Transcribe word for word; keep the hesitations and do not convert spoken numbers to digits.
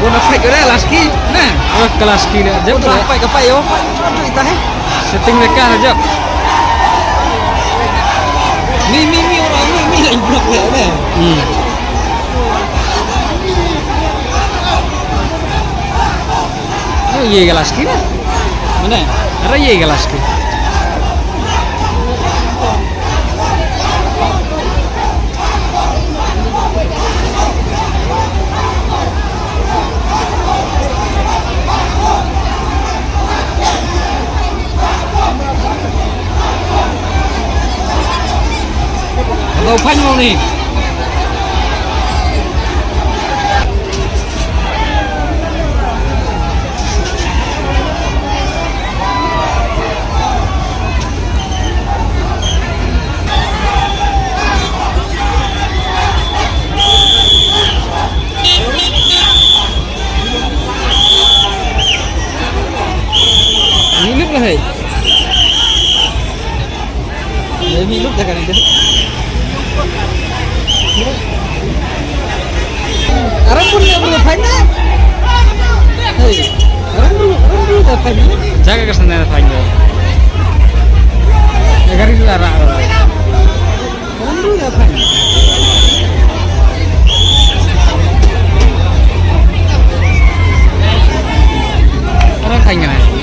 Ka pait ka re, last key, ne? Oh, ka last key ne. Jap, oh, ka pait, ka pait, oh, pait, pait, pait, eh. Setting mereka aja. Mi, mi, mi, orang mi, mi, lagi blok, ne? Hmm. Oh, ye ka last key ne? Mana? Ara ye ka last key. Hello, Panyoni. Minum lah, hai. Minum dah kan itu. Aram pun nggak perlu banyak. Hei, aram perlu, aram perlu nggak banyak. Jaga kesenangan banyak. Ya, garis lara. Aram perlu nggak banyak. Aram banyak.